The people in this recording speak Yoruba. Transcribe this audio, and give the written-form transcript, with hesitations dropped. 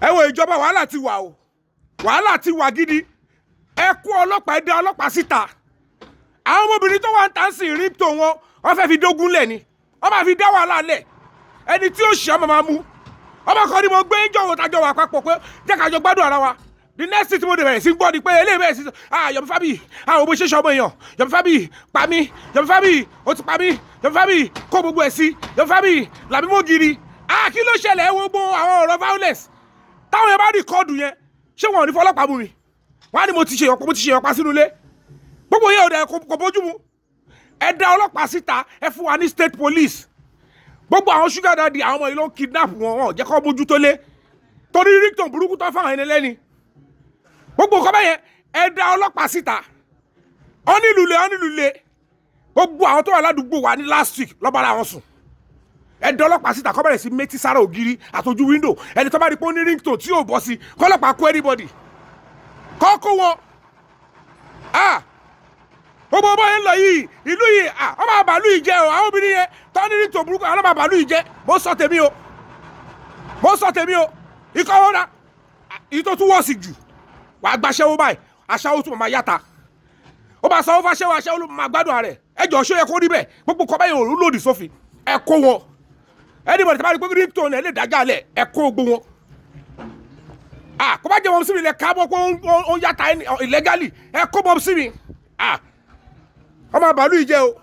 Ẹ wo ìjọba, wàhálà ti wà o, wàhálà ti wà gidi. Ẹ kó ọlọ́pàá, ẹ dá ọlọ́pàá síta. Àwọn ọmọbìnrin tó wà ń tà sí rí tó wọn, wọ́n fẹ́ fi dógún lẹ̀ ni, wọ́n máa fi dá wàhálà lẹ̀. Ẹni tí ó ṣe ọmọ máa mú ọmọ kan ni mo gbé ń jọ̀wọ́ tájọ wà papọ̀ pé jẹ́ ká jọ gbádùn ara wa. The next thing tí mo dé bẹ̀rẹ̀ sí gbọ́ ni pé eléyìí bẹ̀rẹ̀ sí sọ, "Ah, Yomi Fabiyi, ah, òbó ṣe ṣọmọ èèyàn. Yomi Fabiyi pa mí, Yomi Fabiyi ó ti pa mí, Yomi Fabiyi kó gbogbo ẹ̀ sí, Yomi Fabiyi làbí mọ́ giri." Ah, kí ló ṣẹlẹ̀? Ẹ wo gbogbo àwọn ọ̀rọ̀ violence táwọn yẹn bá record yẹn, ṣé wọn ò ní fọlọ́pàá mú mi? Wọ́n á ní mo ti ṣe ọ̀pọ̀, mo ti ṣe ọ̀pá sínú ilé. Gbogbo yẹn ò dẹ̀ kò bójú mu. Ẹ dá ọlọ́pàá síta, ẹ fún wa ní state police. Gbogbo àwọn sugar daddy, àwọn ọmọ yìí ló ń kidnap wọn, wọn ò jẹ́ kó mójútó lé torí ringtone burúkú tó fáwọn ẹni lẹ́ni. Gbogbo nǹkan bẹ́yẹn, ẹ dá ọlọ́pàá síta. Ọ́nìlúlé ọ́nìlúlé, gbogbo àwọn tó wà ládùúgbò wa ní last week lọ́ba ara wọn sùn. Ẹ dá ọlọ́pàá síta, kó bẹ̀rẹ̀ sí méjì sára ògiri àtọjú window. Ẹni tó bá rí pé ó ní ringtone tí yóò bọ́ sí, kọ́lọ́pàá kó anybody, kọ́ kó wọn. Ah, gbogbo ọmọ yẹn ń lọ yìí, ìlú yìí, ah, ọmọ àbálù yìí jẹ́ o. Àwọn obìnrin yẹn tó ní ringtone burúkú, àwọn ọmọ àbálù yìí jẹ́. Mo sọ tèmi o, mo sọ tèmi o. Ikọ̀ wọn náà, èyí tó tún wọ̀sì jù, wàá gbaṣẹ́wó báyìí, aṣáwó tún máa yáta, ó bá sanwó fáṣẹ́wó, aṣẹ́wó ló máa gbádùn rẹ̀. Ẹ jọ, ṣó yẹ kó rí bẹ́ẹ̀? Gbogbo kọ́ bẹ́ẹ̀ yẹn ò lòdì sófin. Ẹ kó wọn. Anybody tí a bá rí pé ringtone ẹ lè dájà lẹ̀, ẹ kó gbogbo wọn. Ah, kó bá jẹ́ wọn sí mi lẹ kábọ̀ pé ó ń yàtà illegally, ẹ kó bọ́ sí mi. Ah, ọmọ àbálù yìí jẹ́ o.